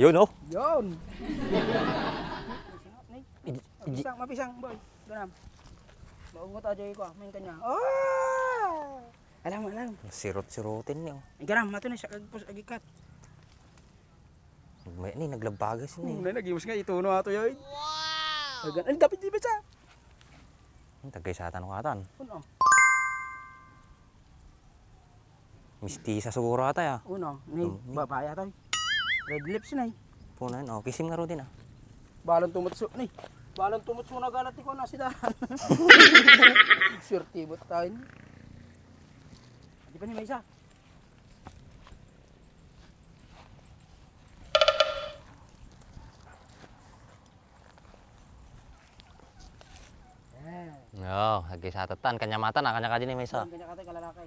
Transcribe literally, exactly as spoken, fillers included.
Yun, oh. Yun. Iji-, iji- Mapisang, mapisang, boy. Ganam. Maungot aja ko, ah. Main kanya. Oh! Alam, alam. Sirot-sirotin niya, oh. Ganam, mato na siya, agpus, agikat. May, ni, naglabagas ni. Hmm, nagimos nga, ituno ato yun. Wow! Ay, dapat di ba siya? Ang tagay sa atan, katan. Ano? Mistisa siguro ata, ya. Uno, ni, hmm, ni babae ata, eh. Red lips na, eh. Punan, oh, kisim nga rudin, ah. Balon tumutso, ni. Balon tumutso na galat ko na sila. Swerte mo tayo, ni. Di pa ni may isa. Yan. Oh, lagi sa tatan. Kanya mata na, kanya ka din, eh, may isa. Kanya ka tayo, kalalakay.